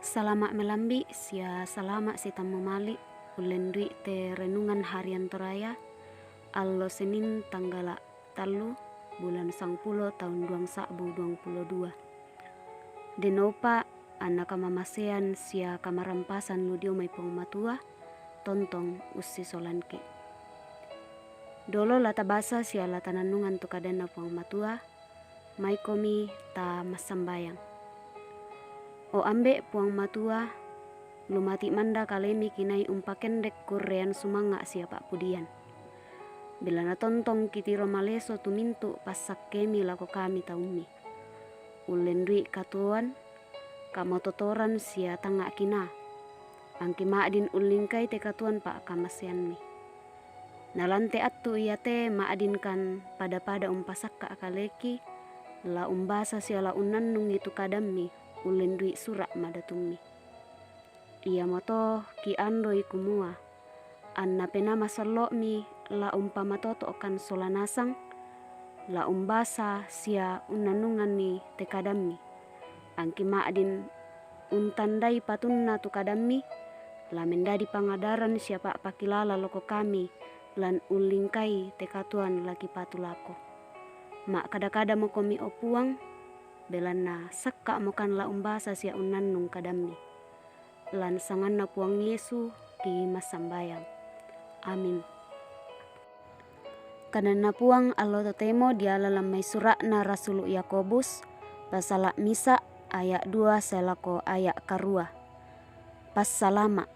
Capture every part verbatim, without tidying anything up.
Salama' malambi' sia salama' sitammu mali' ullendu'i te renungan harian Toraya, allo Senin tanggala' tallu, bulan sangpulo, taun duang sa'bu duang pulo dua. Dennopa anna kamamasean sia kamarampasan lu dio mai Puang Matua, tontong ussisolanki'. Dolo la tabasa sia la tanannungan tu kadanNa Puang Matua, maikomi ta massambayang. O Ambe' Puang Matua, lumati' manda kalemi kinai umpakendek kurrean sumanga' sia pa'pudian. Belanna tontong kitiro maleso tu mintu' passakkemi lako kami taummi. Ullendu'i katuoan, kamototoran sia tangnga' kinaa. Angki ma'din ullingkai te katuoan pa'kamaseammi. Na lan te attu iate ma'dinkan pada-pada umpasakka' kaleki, la umbasa sia la unnannungi tu kadammi ullendu'i sura' madatummi. Iamoto kiandoi kumua, anna Penaa Masallo'mi la umpamatoto'kan sola nasang, la umbasa sia unnannunganni te kadammi. Angki ma'din untandai patunna tu kadammi, la mendadi pangadaran sia pa'pakilala lako kami lan ullingkai te katuoan la kipatu lako. Ma'kada-kadamokomi, o Puang, belanna sakka'mokan la umbasa sia unnannung kadammi. Lan sanganNa Puang Yesu kimassambayang. Amin. Kadanna Puang allo totemo diala lan mai sura'na Rasulu' Yakobus, pasala' misa', aya' dua sae lako aya' karua. Passalama'.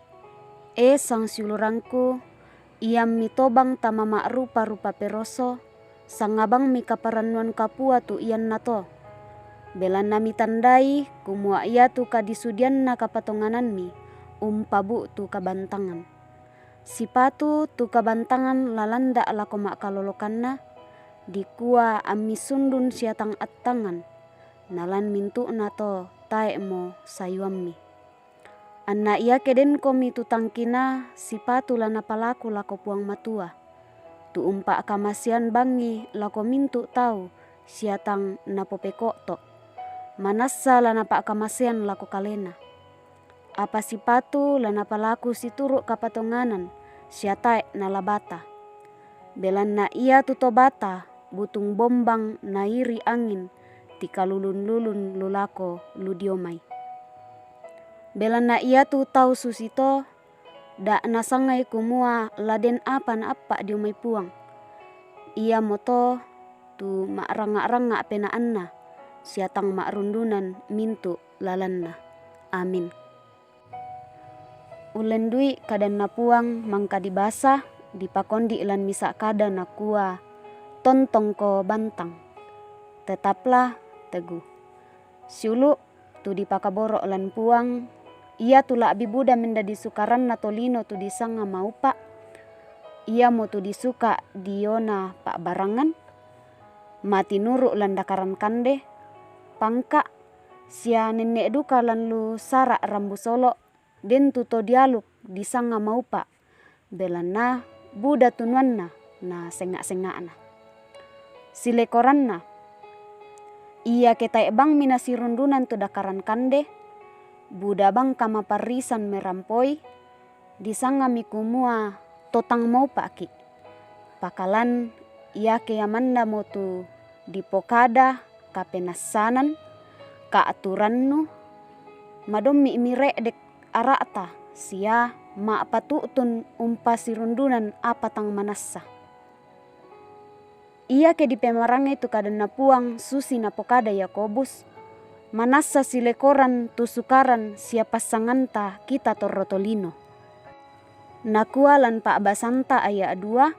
E sangsiulurangku, iammi tobang tama ma'rupa-rupa peroso, sangabangmi kaparannuan kapua tu iannato. Belanna mitandai kumua iatu kadisudianna kapatonganammi umpabu'tu kabantangan. Sipatu tu kabantangan la landa' lako ma'kalolokanna, dikua ammi sundun sia tang attangan, na lan mintu'nato tae'mo sayuammi. Anna iake denkomi tu tang kinaa sipatu la napalaku lako Puang Matua, tu umpa'kamasean bangngi lako mintu' tau sia tang napopeko'to', manassa la napa'kamasean lako kalena. Apa sipatu la napalaku situru' kapatonganan sia tae' nalabata. Belanna iatu to bata butung bombang nairi' angin tikalulun-lulun lu lako lu dio mai. Belanna iatu tau susito, da' nasangai kumua la den apa naappa' dio mai Puang. Iamoto tu ma'rangnga'-rangnga' penaanna sia tang ma'rundunan mintu' lalanna. Amin. Ullendu'i kadanNa Puang mangka dibasa, dipakondi' lan misa' kada nakua, "Tontongko bantang, tetaplah teguh." Siulu' tu dipakaboro' lan Puang, iatu la'bi buda mendadi sukaranna tolino tu disanga maupa', iamotu disuka' diona pa'barangan, matinuru' lan dakaran kande, pangka', sia nenne' duka lan lu sara' rambu solo', den tu to dialuk disanga maupa', belanna buda tunuanna na sengnga'-sengnga'na. Silekoranna, iake tae' bangmi nasirundunan tu dakaran kande, buda bang kamaparrisan merampoi, disangami kumua to tang maupa'ki'. Pakalan iake amannamo tu dipokada kapenassanan, ka'turannu, madommi' mire'dek ara'ta sia ma'patu'tun umpasirundunan apa tang manassa. Iake dipemarangngai tu kadanNa Puang susi napokada Yakobus, manassa silekoran tu sukaran sia passanganta kita torro tolino. Nakua lan pa'basanta aya' dua,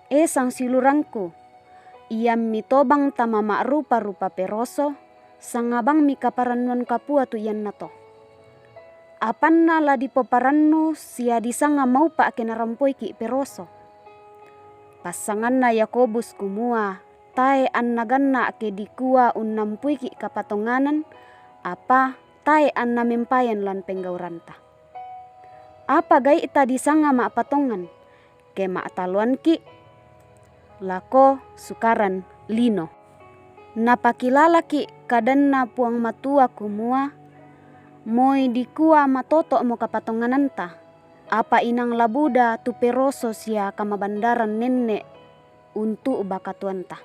"E sangsiulurangku, iammi tobang tama ma'rupa-rupa peroso, sangabangmi kaparannuan kapua tu iannato. Apanna la dipoparannu sia disanga maupa' ke narampoiki' peroso?" Passanganna Yakobus kumua, tae' anna ganna' ke dikua unnampuiki' kapatonganan, apa tae' anna mempayan lan penggauranta. Apa gai'ta disanga ma'patongan, ke ma'taloanki' lako sukaran lino? Napakilalaki' kadanNa Puang Matua kumua, Moi dikua matoto'mo kapatongananta, apa inang la buda tu peroso sia kamabandaran nenne' untu'ba katuoanta.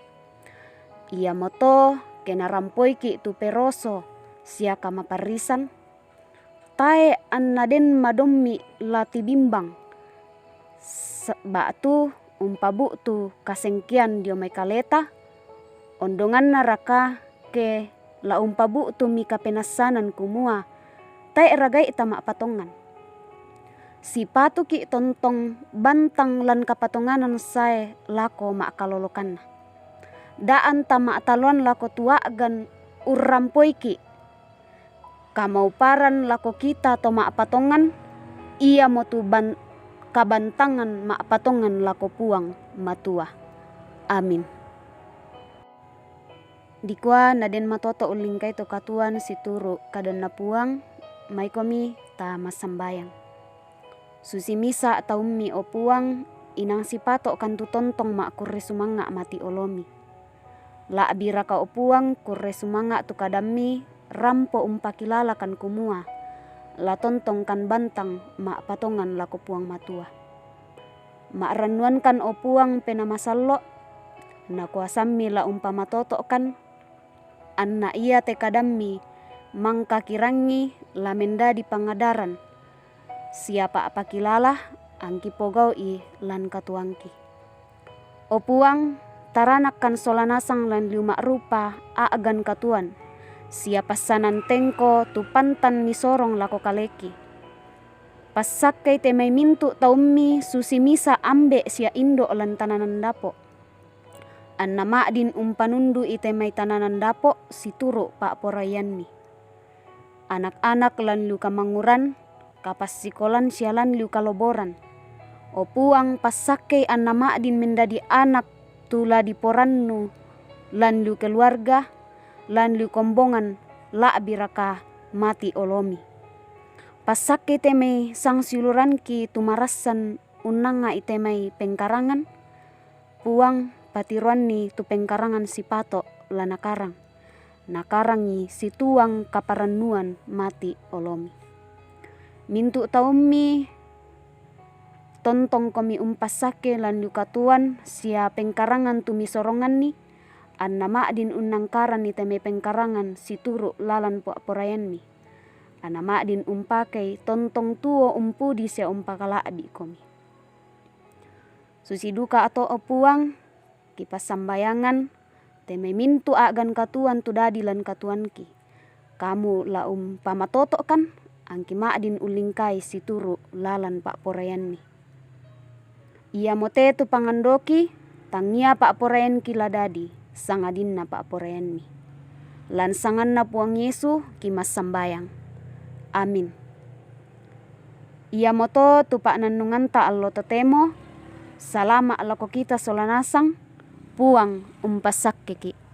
Iamoto ke narampoiki' tu peroso sia kamaparrisan, tae' anna den madommi' la tibimbang, ba'tu umpabu'tu kasengkean dio mai kaleta? Ondongannaraka ke la umpabu'tumi kapenassanan kumua, tae' ragai'ta ma'patongan? Sipatuki' tontong bantang lan kapatonganan sae lako ma'kalolokanna. Da' anta ma'taloan lako tu a'gan urrampoiki'. Kamauparan lako kita to ma'patongan, iamotu ban-, kabantangan ma'patongan lako Puang Matua. Amin. Dikua na den matoto' ullingkai to katuoan situru' kadanNa Puang, maikomi ta massambayang. Susi misa' taummi, o Puang, inang sipato'kan tu tontong ma'kurre sumangnga' mati' olomi. La'biraka, o Puang, kurre sumangnga' tu kadammi rampo umpakilalakan kumua, la tontongkan bantang ma'patongan lako Puang Matua. Ma'rannuankan, o Puang, Penaa Masallo', na kuasammi la umpamatoto'kan, anna iate kadammi mangkakirangngi la mendadi pangadaran, sia pa'pakilala angkipogau'i lan katuoangki. O Puang, taranakkan sola nasang lan liu ma'rupa a'gan katuoan, sia passanan tengko tu pantan misorong lako kaleki. Passakkei te mai mintu' taummi susi misa' ambe' sia indo' lan tananan dapo'. Anna ma'din umpanundu'i te mai tananan dapo' situru' pa'poraianmi. Anak-anak lan liu kamanguran, kapassikolan sia lan liu kaloboran. O Puang, passakkei anna ma'din mendadi anak tu la diporannu lan liu keluarga, lan liu kombongan, la'biraka mati' olomi. Passakkei te mai sangsiuluranki tu marassan unnangnga'i te mai pengkarangan. Puang, patiroanni tu pengkarangan sipato' la nakarang, nakarangngi situang kaparannuan mati' olomi. Mintu' taummi tontongkomi umpassakke lan liu katuoan sia pengkarangan tu misoronganni, anna ma'din unnangkaranni te mai pengkarangan situru' lalan pa'poraianmi, anna ma'din umpakei tontong tuo umpudi sia umpakala'bi'komi. Susi duka ato, o Puang, kipassambayangan te mai mintu' a'gan katuoan tu dadi lan katuoanki. Kamu la umpamatoto'kan, angki ma'din ullingkai situru' lalan pa'poraianmi. Iamote tu pangandoki, tangia pa'poraianki la dadi sangadinna pa'poraianmi. Lan sanganNa Puang Yesu kimassambayang. Amin. Iamoto tu pa'nannunganta allo totemo. Salama' lako kita sola nasang. Puang umpassakkeki'.